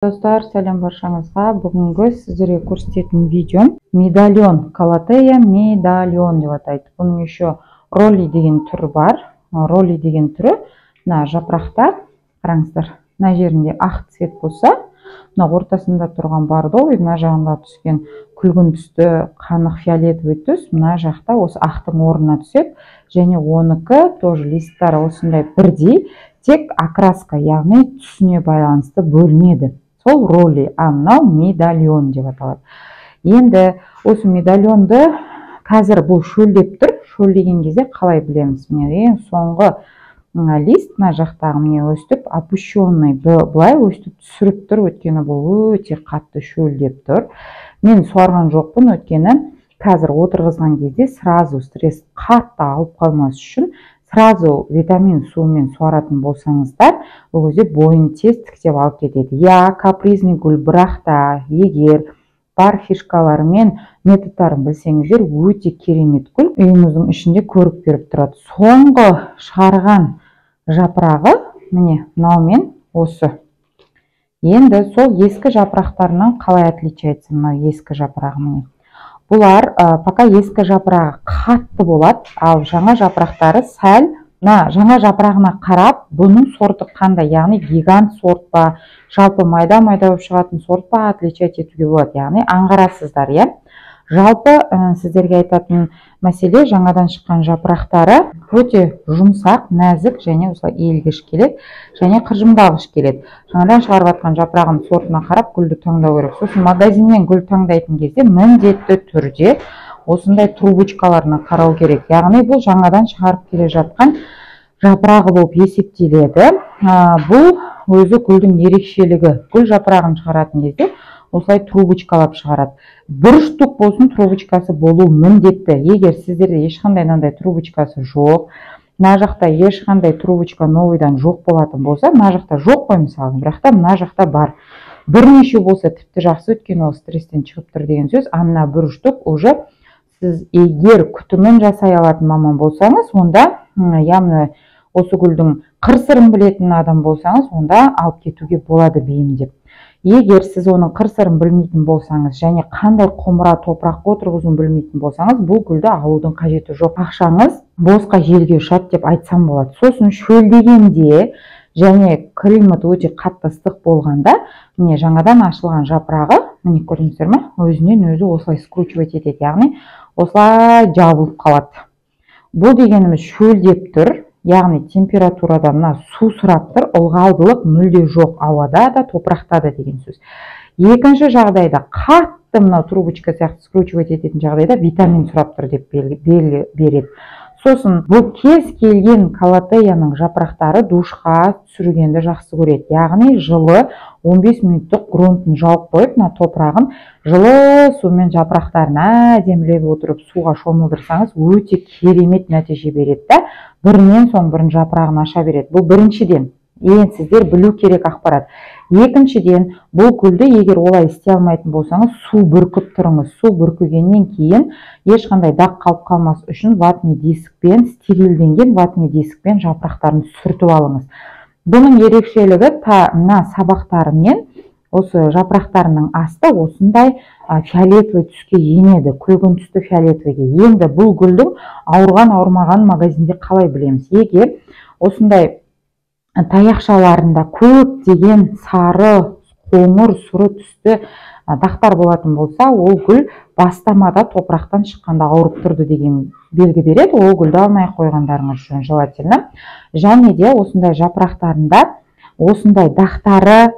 Достар, сәлем баршаңызға! Бүгінгі сіздерге көрсететін видеом медальон, калатея медальон деп атайды. Бұның еще роли деген түрі бар. Роли деген түрі мына жапырақта, қараңыздар, мына жерінде ақ цвет болса, мына ортасында тұрған бордовый, мына жағында түскен күлгін түсті қанық фиолетовый түс, мына жақта осы ақтың орнына түседі. Және оныкі тоже листтары осындай бірдей, тек окраска, яғни түсіне байланысты бөлінеді. Сол роли, а мынау медальон деп аталады. Енді осы медальонды қазір бұл шөлдеп тұр. Шөлдеген кезде қалай білеміз? Міне, ең соңғы лист мына жақтағы, міне, өстіп опущенный, былай өстіп түсіріп тұр, өйткені бұл өте қатты шөлдеп тұр. Мен суарған жоқпын, өйткені қазір отырғызған кезде сразу стресс қатты алып қалмас үшін сразу витамин суымен суаратын болсаңыздар, ол кезде бойын тез тіктеп алып кетеді. Иә, капризный гүл, бірақ та егер бар фишкалары мен методтарын білсеңіздер, өте керемет гүл, үйіңіздің ішінде көрік беріп тұрады. Соңғы шығарған жапырағы міне мынаумен осы. Енді сол ескі жапырақтарынан қалай отличается мынау ескі жапырағы? Міне, бұлар пока ескі жапырағы қатты болады, ал жаңа жапырақтары сәл. Мына жаңа жапырағына қарап, бұның сорты қандай, яғни гигант сорт па, жалпы майда майда болып шығатын сорт па, отличать етуге болады, яғни аңғарасыздар, иә. Жалпы сіздерге айтатын мәселе: жаңадан шыққан жапырақтары өте жұмсақ, нәзік және осылай иілгіш келеді және қыржымдағыш келеді. Жаңадан шығарып жатқан жапырағының сортына қарап гүлді таңдау керек. Сосын магазиннен гүл таңдайтын кезде міндетті түрде осындай трубочкаларына қарау керек, яғни бұл жаңадан шығарып келе жатқан жапырағы болып есептеледі. Бұл өзі гүлдің ерекшелігі: гүл жапырағын шығаратын кезде осылай трубочкалап шығарады. Бір штук болсын, трубочкасы болу міндетті. Егер сіздерде ешқандай мынандай трубочкасы жоқ, мына жақта ешқандай трубочка новыйдан жоқ болатын болса, мына жақта жоқ қой, мысалы, бірақ та мына жақта бар, бірнеше болса, тіпті жақсы, өйткені ол стресстен шығып тұр деген сөз. А мына бір штук уже сіз егер күтімін жасай алатын маман болсаңыз, онда, яғни осы гүлдің қыр сырын білетін адам болсаңыз, онда алып кетуге болады бейімдеп. Егер сіз оның қыр сырын білмейтін болсаңыз және қандай құмыра, топыраққа отырғызуын білмейтін болсаңыз, бұл гүлді алудың қажеті жоқ, ақшаңыз босқа желге ұшады деп айтсам болады. Сосын шөлдегенде және климат өте қатты ыстық болғанда, міне, жаңадан ашылған жапырағы, міне, көрдіңіздер ме, өзінен өзі осылай скручивать етеді, яғни осылай жабылып қалады. Бұл дегеніміз шөлдеп тұр, яғни температурада мына су сұрап тұр, ылғалдылық мүлде жоқ ауада да, топырақта да деген сөз. Екінші жағдайда, қатты мынау трубочка сияқты скручивать ететін жағдайда, витамин сұрап тұр деп белгі береді. Сосын бұл кез келген калатеяның жапырақтары душқа түсіргенді жақсы көреді, яғни жылы 15 минуттық грунтын жауып қойып, мына топырағын жылы сумен жапырақтарын әдемілеп отырып суға шомылдырсаңыз, өте керемет нәтиже береді да, бірінен соң бірін жапырағын аша береді. Бұл біріншіден, ең сіздер білу керек ақпарат. Екіншіден, бұл гүлді егер олай істей алмайтын болсаңыз, су бүркіп тұрыңыз. Су бүркігеннен кейін ешқандай дақ қалып қалмас үшін ватный дискпен, стерилденген ватный дискпен жапырақтарын сүртіп алыңыз. Бұның ерекшелігі та мына сабақтарымен осы жапырақтарының асты осындай фиолетовый түске енеді, күлгін түсті фиолетовыйге. Енді бұл гүлдің ауырған, ауырмағанын магазинде қалай білеміз? Егер осындай таяқшаларында көптеген сары, қоңыр, сұры түсті дақтар болатын болса, ол гүл бастамада топырақтан шыққанда ауырып тұрды деген белгі береді. Ол гүлді алмай ақ қойғандарыңыз жөн, желательно. Және де осындай жапырақтарында осындай дақтары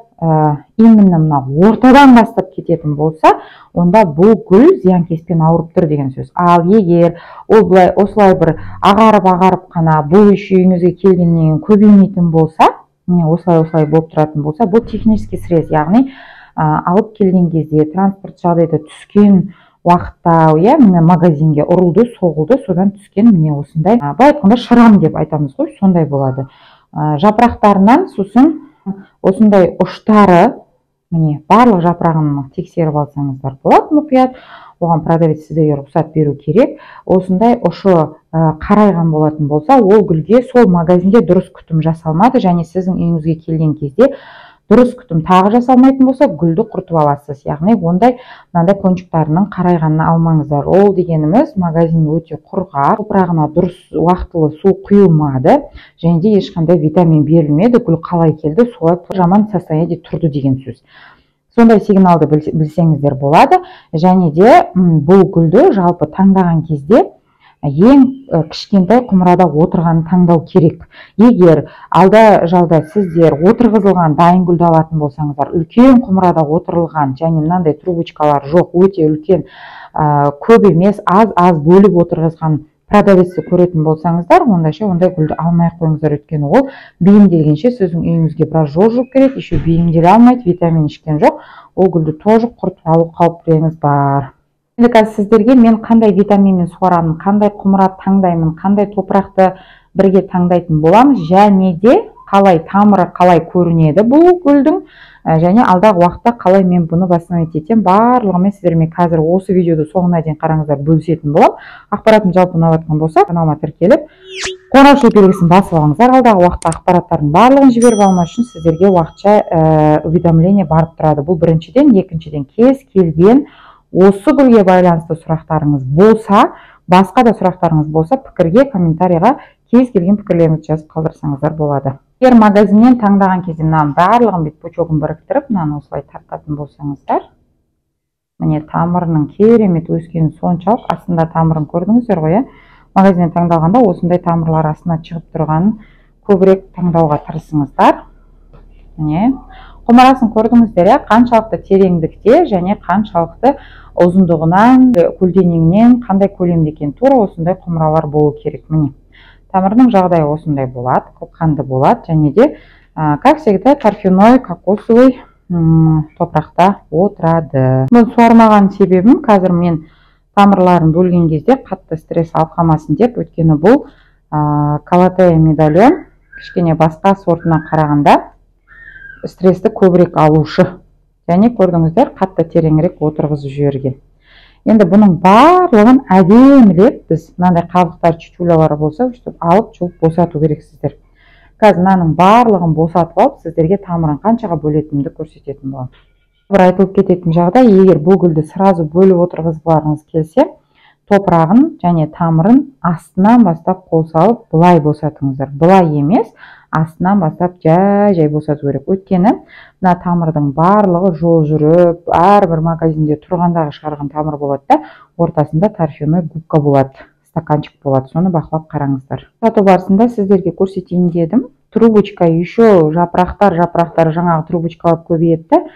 именно мына ортадан бастап кететін болса, онда бұл гүл зиянкеспен ауырып тұр деген сөз. Ал егер ол былай осылай бір ағарып ағарып қана, бұл еще үйіңізге келгеннен кейін көбеймейтін болса, міне, осылай осылай болып тұратын болса, бұл технический срез, яғни алып келген кезде транспорт жағдайда түскен уақытта, иә, міне, магазинге ұрылды, соғылды, содан түскен, міне, осындай, былай айтқанда, шрам деп айтамыз ғой, сондай болады жапырақтарынан. Сосын осындай ұштары, міне, барлық жапырағын тексеріп алсаңыздар болады мұқият, оған продавец сіздерге рұқсат беру керек. Осындай ұшы қарайған болатын болса, ол гүлге сол магазинде дұрыс күтім жасалмады және сіздің үйіңізге келген кезде Дұрыс күтім тағы жасалмайтын болса, гүлді құртып аласыз. Яғни ондай мынандай кончиктарының қарайғанын алмаңыздар. Ол дегеніміз магазин өте құрғақ, топырағына дұрыс уақытылы су құйылмады және де ешқандай витамин берілмеді. Гүл қалай келді, солай жаман состояние тұрды деген сөз. Сондай сигналды білсеңіздер болады. Және де бұл гүлді жалпы таңдаған кезде ең кішкентай құмырада отырғанын таңдау керек. Егер алда жалда сіздер отырғызылған дайын гүлді алатын болсаңыздар, үлкен құмырада отырылған және мынандай трубочкалар жоқ, өте үлкен, көп емес, аз-аз бөліп отырғызған продавецті көретін болсаңыздар, ондайша ондай гүлді алмай қойыңыздар. Өйткені ол бейімделгенше сіздің үйіңізге біраз жол жүріп келеді, еще бейімделе алмайды, витамин ішкен жоқ, ол гүлді тоже құртып алу қауіптілігіңіз бар. Енді қазір сіздерге мен қандай витаминмен суарамын, қандай құмыра таңдаймын, қандай топырақты бірге таңдайтын боламыз, және де қалай тамыры қалай көрінеді бұл гүлдің, және алдағы уақытта қалай мен бұны восстановить етемін, барлығымен сіздермен қазір осы видеоды соңына дейін қараңыздар, бөлісетін боламын. Ақпаратым жалпы ұнап жатқан болса, каналыма тіркеліп, қоңырау белгісін басып алыңыздар. Алдағы уақытта ақпараттардың барлығын жіберіп алмас үшін сіздерге уақытша уведомление барып тұрады. Бұл біріншіден, екіншіден, кез келген осы гүлге байланысты сұрақтарыңыз болса, басқа да сұрақтарыңыз болса, пікірге, комментарийға кез келген пікірлеріңізді жазып қалдырсаңыздар болады. Егер магазиннен таңдаған кезде мынаның барлығын бүйтіп пучогын біріктіріп, мынаны осылай тартатын болсаңыздар, міне тамырының керемет өскені соншалық, астында тамырын көрдіңіздер ғой, иә? Магазиннен таңдағанда осындай тамырлар астына шығып тұрғанын көбірек таңдауға тырысыңыздар. Міне құмырасын көрдіңіздер, иә? Қаншалықты тереңдікте және қаншалықты ұзындығынан, көлденеңінен қандай көлемде екен, тура осындай құмыралар болу керек. Міне тамырының жағдайы осындай болады, қылқанды болады, және де, как всегда, торфяной, кокосовый топырақта отырады. Бұны суармаған себебім, қазір мен тамырларын бөлген кезде қатты стресс алып қалмасын деп, өйткені бұл калатея медальон кішкене басқа сортына қарағанда стрессті көбірек алушы. Және көрдіңіздер, қатты тереңірек отырғызып жіберген. Енді бұның барлығын әдемілеп біз мынандай қабықтар, чучулалары болса, өйтіп алып жұлып босату керексіздер. Қазір мынаның барлығын босатып алып, сіздерге тамырын қаншаға бөлетінімді көрсететін боламын. Бір айтылып кететін жағдай, егер бұл гүлді сразу бөліп отырғызғыларыңыз келсе, топырағын және тамырын астынан бастап қол салып былай босатыңыздар. Былай емес, астынан бастап жай-жай босату керек. Өйткені мына тамырдың барлығы жол жүріп, әрбір магазинде тұрғандағы шығарған тамыр болады да, ортасында торфяной губка болады, стаканчик болады. Соны бақылап қараңыздар. Сату барысында сіздерге көрсетейін дедім. Трубочка еще жапырақтар жаңағы трубочкалап көбейеді.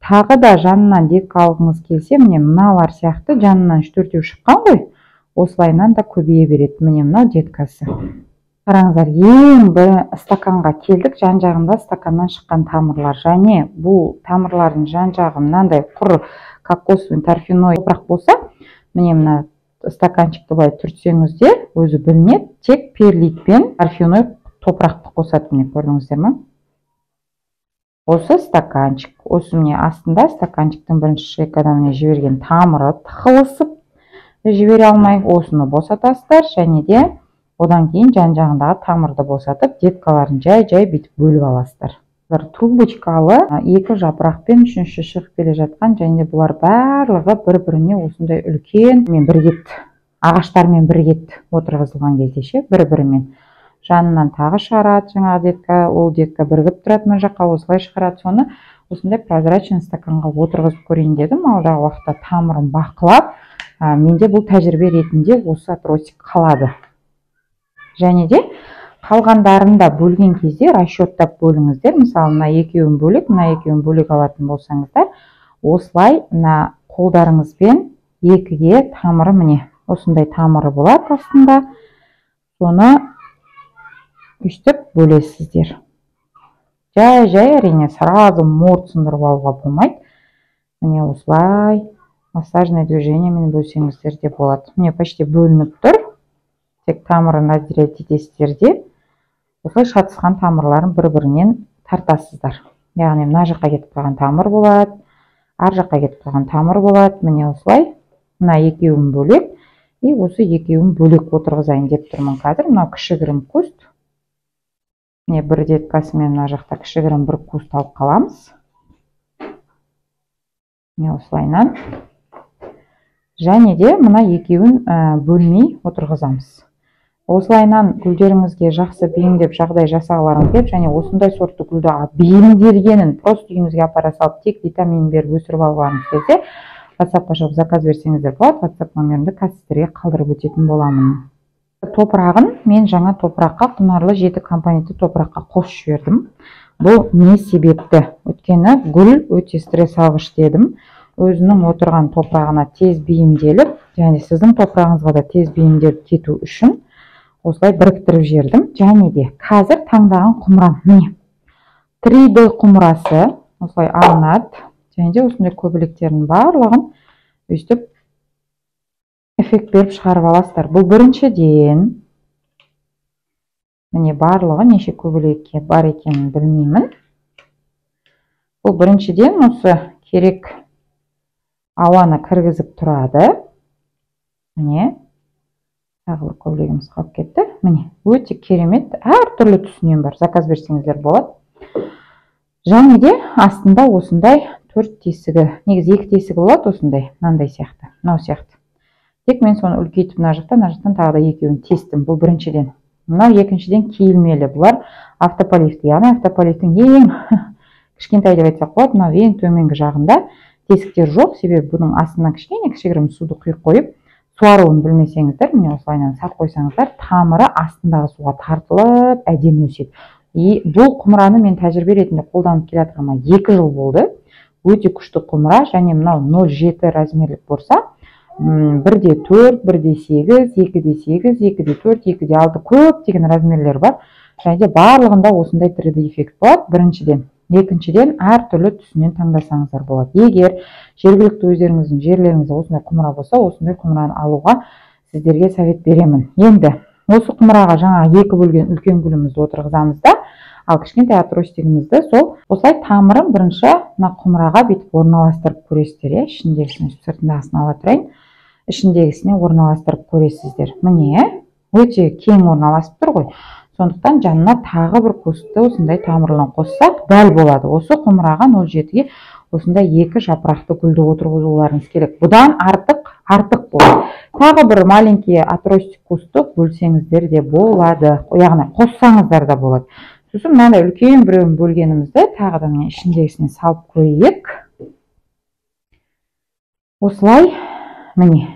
Тағы да жанынан детка алғыңыз келсе, міне мыналар сияқты жанынан 3-4 шыққан ғой, осылайынан да көбейе береді. Міне мынау деткасы. Қараңыздар, ең бір стаканға келдік, жан жағында стаканнан шыққан тамырлар. Және бұл тамырлардың жан жағы мынандай құр кокосовый торфяной топырақ болса, міне мына стаканчикті былай түртсеңіз де өзі білінеді, тек перлитпен торфяной топырақты қосады. Міне көрдіңіздер ме? Осы стаканчик, осы міне астында стаканчиктің бірінші шейкадан міне жіберген тамыры тығылысып жібере алмай, осыны босатасыздар. Және де одан кейін жан жағындағы тамырды босатып, деткаларын жай-жай бүйтіп бөліп аласыздар. Трубочкалы екі жапырақпен үшінші шығып келе жатқан, және бұлар барлығы бір-біріне осындай үлкен мен біргет ағаштармен біргет отырғызылған кезде ше, бір-бірімен жанынан тағы шығарады жаңағы детка, ол детка бірігіп тұрады мына жаққа, осылай шығарады. Соны осындай прозрачный стаканға отырғызып көрейін дедім. Алдағы уақытта тамырын бақылап, менде бұл тәжірибе ретінде осы отростик қалады. Және де қалғандарын да бөлген кезде расчеттап бөліңіздер. Мысалы, мына екеуін бөлек, мына екеуін бөлек алатын болсаңыздар, осылай мына қолдарыңызбен екіге тамыры міне осындай тамыры болады астында. Соны өстіп бөлесіздер. Жай-жай, әрине, сразу морт сындырып алуға болмайды. Міне осылай массажный движениемен бөлсеңіздер де болады. Міне почти бөлініп тұр. Тек тамырын разделять етесіздер де, осылай шатысқан тамырларын бір-бірінен тартасыздар. Яғни мына жаққа кетіп қалған тамыр болады, ар жаққа кетіп қалған тамыр болады. Міне осылай мына екеуін бөлек, и осы екеуін бөлек отырғызайын деп тұрмын қазір. Мынау кішігірім куст. Міне, бір деткасымен мына жақта кішігірім бір куст алып қаламыз. Міне, осылайынан. Және де мына екеуін бөлмей отырғызамыз. Осылайынан гүлдеріңізге жақсы бейімдеп жағдай жасағыларыңыз келіп, және осындай сортты гүлді бейімделгенін просто үйіңізге апара салып, тек витамин беріп өсіріп алғыларыңыз келсе, WhatsAppқа шығып заказ берсеңіздер болады. WhatsApp номерімді қазір сіздерге қалдырып өтетін боламын. Топырағын мен жаңа топыраққа, құнарлы 7 компонентті топыраққа қосып жібердім. Бұл не себепті? Өйткені гүл өте стресс алғыш дедім. Өзінің отырған топырағына тез бейімделіп, және сіздің топырағыңызға да тез бейімделіп кету үшін осылай біріктіріп жібердім. Және де қазір таңдаған құмырам міне 3D құмырасы осылай алынады. Және де осындай көбелектердің барлығын өйстіп эффект беріп шығарып аласыздар. Бұл біріншіден, міне, барлығы неше көбелекке бар екенін білмеймін. Бұл біріншіден осы керек ауаны кіргізіп тұрады. Міне, тағы бір көбелегіміз қалып кетті. Міне, өте керемет, әртүрлі түсінен бар. Заказ берсеңіздер болады. Және де астында осындай 4 тесігі, негізі 2 тесігі болады осындай, мынандай сияқты, мынау сияқты. Тек мен соны үлкейтіп мына жақтан, мына жақтан тағы да екеуін тестім. Бұл біріншіден. Мынау екіншіден киілмелі. Бұлар автополивті, яғни автополивтің ең кішкентай деп айтсақ болады. Мынау ең төменгі жағында тесіктер жоқ, себебі бұның астынан кішкене кішігірім суды құйып қойып, суаруын білмесеңіздер, міне осылайынан сап қойсаңыздар, тамыры астындағы суға тартылып әдемі өседі. И бұл құмыраны мен тәжірибе ретінде қолданып келе жатқаныма 2 жыл болды. Өте күшті құмыра, және мынау 0,7 размерлік болса, 1,4, 1,8, 2,8, 2,4, 2,6 көптеген размерлер бар. Және де барлығында осындай 3D эффект болады. Біріншіден. Екіншіден, әртүрлі түсінен таңдасаңыздар болады. Егер жергілікті өздеріңіздің жерлеріңізде осындай құмыра болса, осындай құмыраны алуға сіздерге совет беремін. Енді осы құмыраға жаңа 2 бөлген үлкен гүлімізді отырғызамыз да, ал кішкентай отростигімізді сол осылай тамырын бірінші мына құмыраға бүйтіп орналастырып көресіздер, иә, ішіндегісін, сыртындағысын ала тұрайын. Ішіндегісіне орналастырып көресіздер. Міне, өте кең орналасып тұр ғой. Сондықтан жанына тағы бір кусты осындай тамырларын қоссақ дәл болады. Осы құмыраға 0,7-ге осындай 2 жапырақты гүлді отырғызуларыңыз керек. Бұдан артық болады. Тағы бір маленький отростик кусты бөлсеңіздер де болады. Яғни қоссаңыздар да болады. Сосын мынандай үлкен біреуін бөлгенімізді тағы да міне ішіндегісіне салып көрейік. Осылай, міне,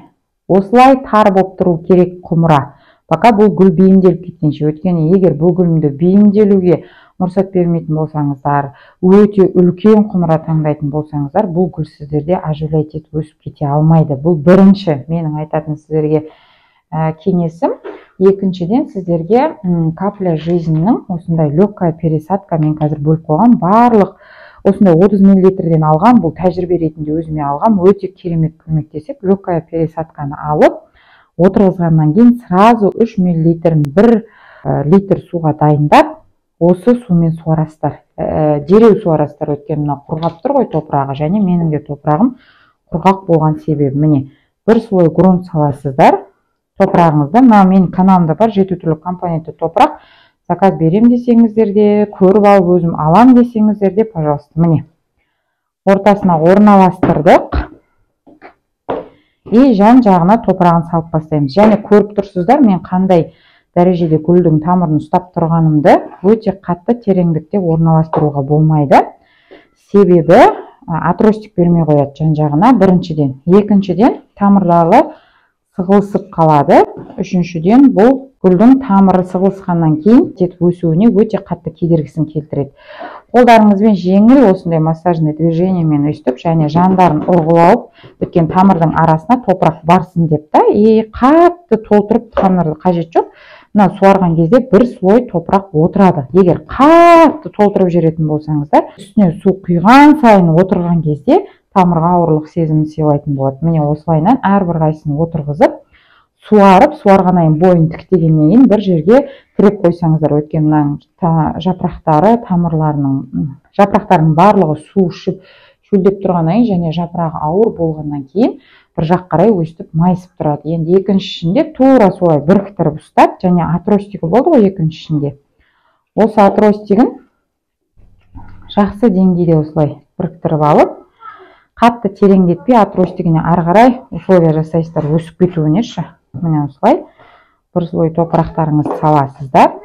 осылай тар болып тұру керек құмыра. Пока бұл гүл бейімделіп кеткенше. Өйткені егер бұл гүлімді бейімделуге мұрсат бермейтін болсаңыздар, өте үлкен құмыра таңдайтын болсаңыздар, бұл гүл сіздерде оживлять етіп өсіп кете алмайды. Бұл бірінші менің айтатын сіздерге кеңесім. Екіншіден, сіздерге капля жизньнің осындай легкая пересадка мен қазір бөліп қойған, барлық осындай 30 миллилитрден алған, бұл тәжірибе ретінде өзіме алған, өте керемет көмектесіп, легкая пересадканы алып отырғызғаннан кейін сразу 3 миллилитрін 1 литр суға дайындап, осы сумен суарасыздар. Дереу суарасыздар, өйткені мына құрғап тұр ғой топырағы, және менің де топырағым құрғақ болған себебі. Міне, бір слой грунт саласыздар топырағыңызда. Мына менің каналымда бар 7 түрлі компонентті топырақ. Заказ берем десеңіздер де, көріп алып өзім алам десеңіздер де, пожалуйста. Міне, ортасына орналастырдық. И жан жағына топырағын салып бастаймыз. Және көріп тұрсыздар, мен қандай дәрежеде гүлдің тамырын ұстап тұрғанымды. Өте қатты тереңдікте орналастыруға болмайды. Себебі отростик бермей қояды жан жағына, біріншіден. Екіншіден, тамырлары сығылысып қалады. Үшіншіден, бұл гүлдің тамыры сығылысқаннан кейін тек өсуіне өте қатты кедергісін келтіреді. Қолдарыңызбен жеңіл осындай массажный движениемен өстіп, және жандарын ұрғылауып, өткен тамырдың арасына топырақ барсын деп та, и қатты толтырып тамырды қажет жоқ. Мына суарған кезде бір слой топырақ отырады. Егер қатты толтырып жіберетін болсаңыздар, үстіне су құйған сайын отырған кезде тамырға ауырлық сезімін сыйлайтын болады. Міне, осылайынан әрбір қайсысын отырғызып, суарып, суарғаннан кейін бойын тіктегеннен кейін бір жерге тіреп қойсаңыздар, өйткені мынаның жапырақтары, тамырларының, жапырақтарының барлығы су ішіп, шөлдеп тұрғаннан кейін және жапырағы ауыр болғаннан кейін бір жақ қарай өстіп майысып тұрады. Енді екіншісінде тура солай біріктіріп ұстап, және отростигі болды ғой екіншісінде. Осы отростигін жақсы деңгейде осылай біріктіріп алып, қатты тереңдетпей отростигіне ары қарай условия жасайсыздар өсіп кетуіне ше. Міне осылай бір слой топырақтарыңызды саласыздар.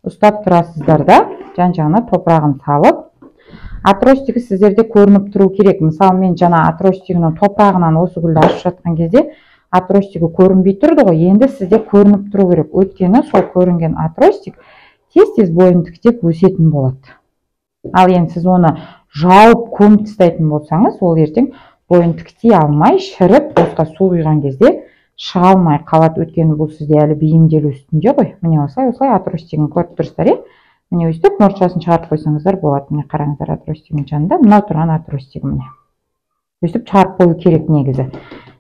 Ұстап тұрасыздар да, жан-жағына топырағын салып, отростигі сіздерде көрініп тұру керек. Мысалы, мен жаңа отростигінің топырағынан осы гүлді ашып жатқан кезде отростигі көрінбей тұрды ғой. Енді сізде көрініп тұру керек. Өйткені сол көрінген отростик тез-тез бойын тіктеп өсетін болады. Ал енді сіз оны жауып көміп тастайтын болсаңыз, ол ертең бойын тіктей алмай, шіріп, босқа су құйған кезде шыға алмай қалады. Өйткені бұл сізде әлі бейімделу үстінде ғой. Міне осылай осылай отростигін көріп тұрсыздар, е? Міне өстіп мұртшасын шығарып қойсаңыздар болады. Міне қараңыздар, отростигінің жанында мынау тұрған отростигі міне. Өстіп шығарып қою керек негізі.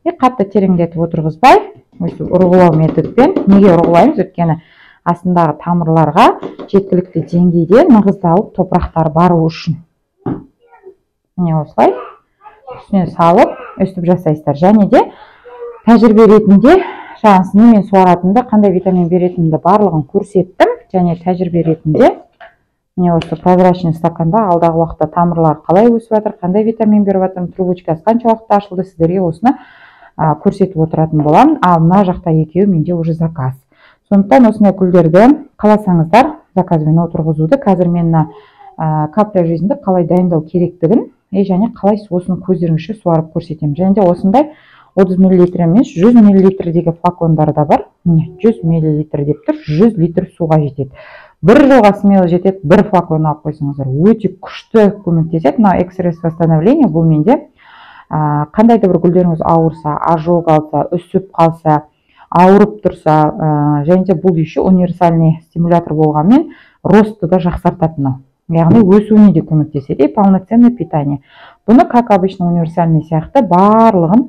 И қатты тереңдетіп отырғызбай, өстіп ұрғылау методпен. Неге ұрғылаймыз? Өйткені астындағы тамырларға жеткілікті деңгейде нығыздалып топырақтар бару үшін. Міне осылай үстіне салып өстіп жасайсыздар. Және де тәжірибе ретінде жаңағы немен суаратынымды, қандай витамин беретінімді барлығын көрсеттім. Және тәжірибе ретінде міне осы прозрачный стаканда алдағы уақытта тамырлар қалай өсіп жатыр, қандай витамин беріп жатырмын, трубочкасы қанша уақытта ашылды, сіздерге осыны көрсетіп отыратын боламын. Ал мына жақта екеуі менде уже заказ. Сондықтан осындай гүлдерді қаласаңыздар заказбен отырғызуды. Қазір мен мына капля жизньді қалай дайындау керектігін және қалай осыны көздеріңізше суарып көрсетемін. Және де осындай 30 мл емес, 100 мл-дегі флакондар да бар. Міне 100 мл деп тұр, 100 литр суға жетеді. Бір жылға смело жетеді, бір флакон алып қойсаңыздар өте күшті көмектеседі. Мынау экспресс восстановление, бұл менде қандай да бір гүлдеріңіз ауырса, ожог алса, үсіп қалса, ауырып тұрса, және де бұл еще универсальный стимулятор болғанмен ростты да жақсартады мынау. Яғни өсуіне де көмектеседі. И полноценное питание. Бұны, как обычно, универсальный сияқты барлығын,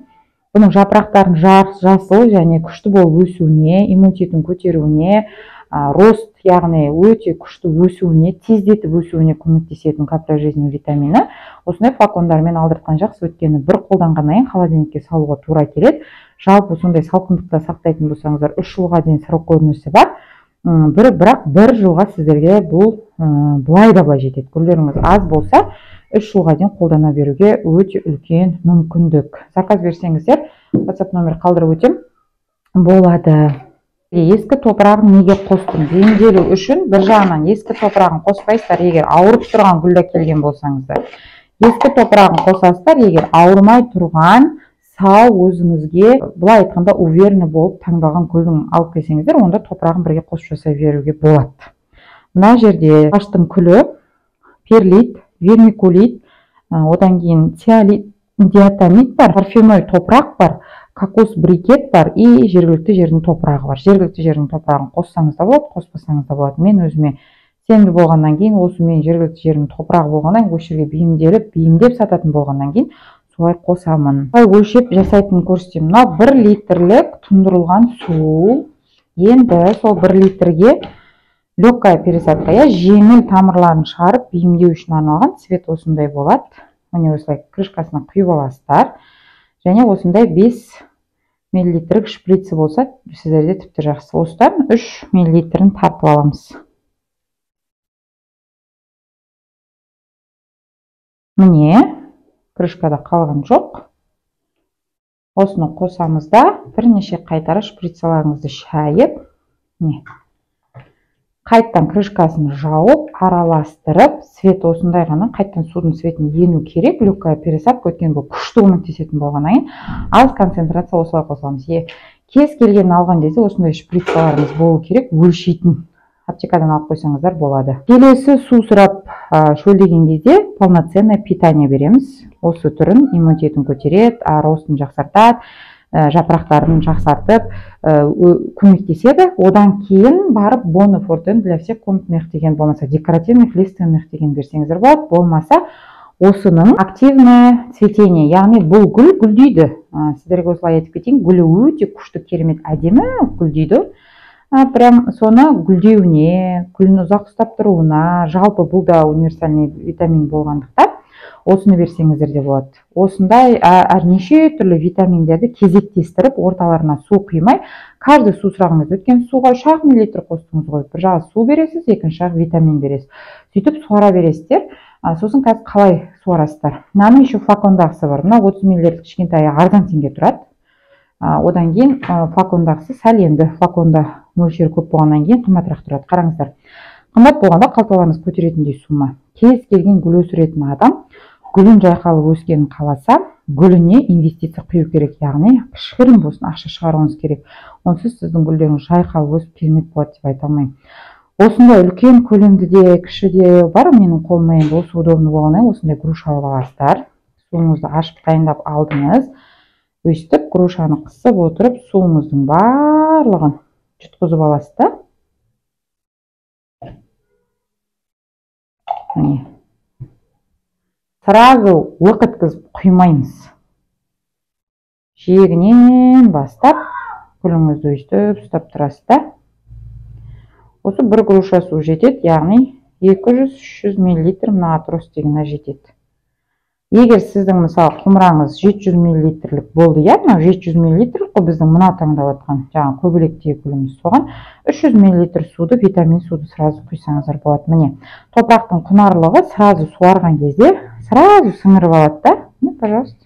бұның жапырақтарын жасыл және күшті болып өсуіне, иммунитетін көтеруіне, рост, яғни өте күшті өсуіне, тездетіп өсуіне көмектесетін капля жизни витамині. Осындай флакондармен алдыртқан жақсы, өйткені бір қолданғаннан кейін холодильникке салуға тура келеді. Жалпы сондай салқындықта сақтайтын болсаңыздар 3 жылға дейін срок годности бар. Бірақ бір жылға сіздерге бұл былай да былай жетеді. Гүлдеріңіз аз болса, 3 жылға дейін қолдана беруге өте үлкен мүмкіндік. Заказ берсеңіздер, WhatsApp номер қалдырып өтем болады. Ескі топырағын неге қостым? Бейімделу үшін бір жағынан ескі топырағын қоспайсыздар, егер ауырып тұрған гүлді келген болсаңыздар. Ескі топырағын қосасыздар, егер ауырмай тұрған, сау, өзіңізге былай айтқанда уверенный болып таңдалған гүлдің алып келсеңіздер, онда топырағын бірге қосып жасай беруге болады. Мына жерде ағаштың күлі, перлит, вермикулит, одан кейін циолит, диатомит бар, парфеной топырақ бар, кокос брикет бар и жергілікті жердің топырағы бар. Жергілікті жердің топырағын қоссаңыз да болады, қоспасаңыз да болады. Мен өзіме сенімді болғаннан кейін, осы мен жергілікті жердің топырағы болғаннан кейін, осы жерге бейімделіп, бейімдеп сататын болғаннан кейін солай қосамын. Солай өлшеп жасайтынын көрсетемін. Мынау 1 литрлік тұндырылған су. Енді сол 1 литрге легкая пересадка, жеңіл тамырларын шығарып бейімдеу үшін арналған цвет осындай болады. Міне осылай крышкасына құйып аласыздар. Және осындай 5 миллилитрік шприці болса, сіздерде тіпті жақсы. Осыдан 3 миллилитрін тартып аламыз. Міне, крышкада қалған жоқ. Осыны қосамыз да, бірнеше қайтара шприцаларыңызды шайып, міне, қайттан крышкасын жауып, араластырып, цвет осындай ғана, қайттан судың цветіне ену керек. Легкая пересадка, өйткені бұл күшті көмектесетін болғаннан кейін аз концентрация осылай қосыламыз. Кез келгенін алған кезде осындай шприцаларыңыз болу керек, өлшейтін. Аптекадан алып қойсаңыздар болады. Келесі су сұрап шөлдеген кезде полноценное питание береміз. Осы түрін иммунитетін көтереді, ростын жақсартады, жапырақтарын жақсартып көмектеседі. Одан кейін барып Бонофортен для всех комнатных деген, болмаса декоративных лиственных деген берсеңіздер болады. Болмаса осының активное цветение, яғни бұл гүл гүлдейді. Сіздерге осылай айтып кетейін, гүлі өте күшті, керемет, әдемі гүлдейді. Прям соны гүлдеуіне, гүлін ұзақ ұстап тұруына, жалпы бұл да универсальный витамин болғандықтан осыны берсеңіздер де болады. Осындай неше түрлі витаминдерді кезектестіріп, орталарына су құймай, Каждый су сұраған кезде, өйткені суға 3 миллилитр қостыңыз ғой. Бір жағы су бересіз, екінші жағы витамин бересіз. Сөйтіп суара бересіздер. Сосын қазір қалай суарасыздар? Мынаның еще флакондағысы бар. Мына 30 миллилитр кішкентайы арзан теңге тұрады. Одан кейін флакондағысы сәл енді флаконда мөлшері көп болғаннан кейін қымбатырақ тұрады. Қараңыздар. Қымбат болғанда қалталарыңыз көтеретіндей сумма. Кез келген гүл өсіретін адам гүлін жайқалып өскенін қаласа, гүліне инвестиция құю керек, яғни кішігірім болсын ақша шығаруыңыз керек. Онсыз сіздің гүлдеріңіз жайқалып өсіп керемет болады деп айта алмаймын. Осындай үлкен көлемді де, кіші де бар. Менің қолыма енді осы удобно болғаннан кейін осындай груша алып аласыздар. Суыңызды ашып дайындап алдыңыз. Өстіп грушаны қысып отырып суыңыздың барлығын жұтқызып аласыз да. Міне. Сразу лық еткізіп құймаймыз. Жиегінен бастап гүліңізді өстіп ұстап тұрасыз да. Осы бір груша су жетеді, яғни 200-300 миллилитр мына атрос дегені жетеді. Егер сіздің мысалы құмыраңыз 700 миллилитрлік болды, иә, мынау 700 миллилитрлік қой біздің мына таңдап жатқан жаңа көбелектегі гүліміз, соған 300 миллилитр суды, витамин суды сразу құйсаңыздар болады. Міне, топырақтың құнарлығы сразу суарған кезде сразу сіңіріп алады да. Міне, пожалуйста.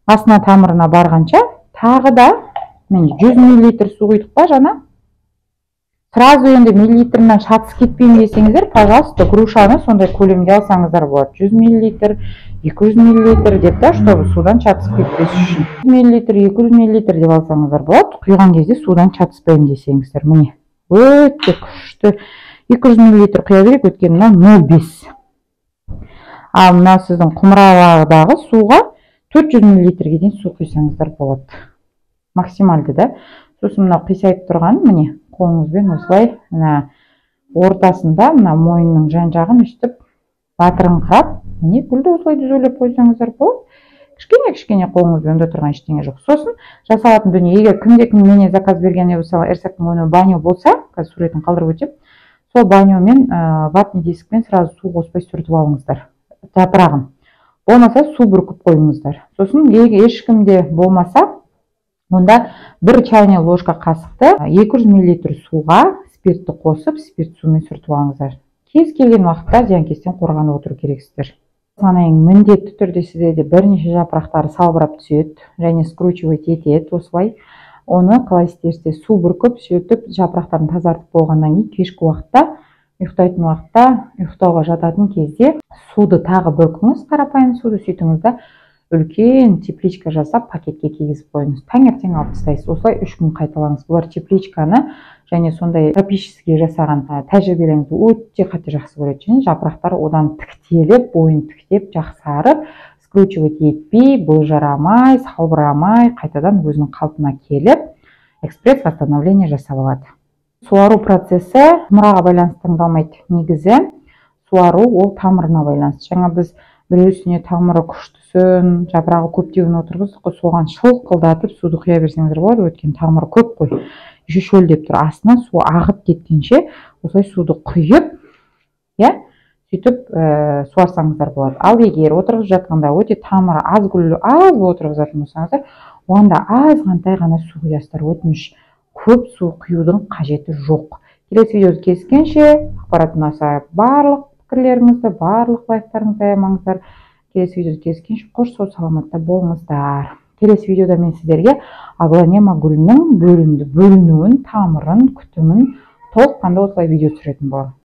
Астына тамырына барғанша тағы да міне 100 миллилитр су құйдық па жаңа? Сразу енді миллилитрінен шатыс кетпеймін десеңіздер, пожалуйста, грушаны сондай көлемде алсаңыздар болады. 100 миллилитр, 200 миллилитр деп та, чтобы судан шатыс кетпес үшін. 100 миллилитр, 200 миллилитр деп алсаңыздар болады. Құйған кезде судан шатыспаймын десеңіздер, міне, өте күшті. 200 миллилитр құя берейік, өйткені мынау 0,5. Ал мына сіздің құмыралардағы суға 400 миллилитрге дейін су құйсаңыздар болады. Максималды да. Сосын мынау қисайып тұрған, міне, қолыңызбен осылай мына ортасында мына мойнының жан-жағын өстіп батырыңқырап, міне гүлді осылай түзулеп қойсаңыздар болады. Кішкене-кішкене қолыңызбен онда тұрған ештеңе жоқ. Сосын жасалатын дүние, егер кімде-кім менен заказ берген болса, Эрсактың өнімі баню болса, қазір суретін қалдырып өтемін, сол банюмен ватный дискпен сразу су қоспай сүртіп алыңыздар жапырағын. Болмаса су бүркіп қойыңыздар. Сосын ешкімде болмаса, онда бір чайный ложка қасықты 200 миллилитр суға спиртті қосып, спирт сумен сүртіп алыңыздар. Кез келген уақытта зиянкестен қорғанып отыру керексіздер. Санайын, міндетті түрде сіздерде бірнеше жапырақтары салбырап түседі және скручивать етеді осылай. Оны қалай істерсіз, су бүркіп, сөйтіп жапырақтарын тазартып болғаннан кейін кешкі уақытта, ұйықтайтын уақытта, ұйықтауға жататын кезде суды тағы бүркіңіз, қарапайым суды, сөйтіңіз да үлкен тепличка жасап пакетке кигізіп қойыңыз. Таңертең алып тастайсыз. Осылай 3 күн қайталаңыз. Бұлар тепличканы және сондай тропический жасаған тәжірибелеріңізді өте қатты жақсы көреді. Және жапырақтар одан тіктеліп, бойын тіктеп, жақсарып, скручивать етпей, былжырамай, салбырамай, қайтадан өзінің қалпына келіп, экспресс восстановление жасап алады. Суару процесі құмыраға байланысты таңдалмайды. Негізі суару ол тамырына байланысты. Жаңа біз біреусіне тамыры күштісін, жапырағы көптеуін отырғыздық қой, соған шылқылдатып суды құя берсеңіздер болады, өйткені тамыры көп қой. Еще шөлдеп тұр, астынан су ағып кеткенше осылай суды құйып, иә, сөйтіп суарсаңыздар болады. Ал егер отырғызып жатқанда өте тамыры аз, гүлі аз отырғызатын болсаңыздар, оған да азғантай ғана су құясыздар. Өтініш, көп су құюдың қажеті жоқ. Келесі видеода кездескенше, ақпарат ұнаса барлық пікірлеріңізді, барлық лайктарыңызды аямаңыздар. Келесі видеода кездескенше, қош сау саламатта болыңыздар. Келесі видеода мен сіздерге аглонема гүлінің бөлінуін, тамырын, күтімін толыққанды осылай видео түсіретін боламын.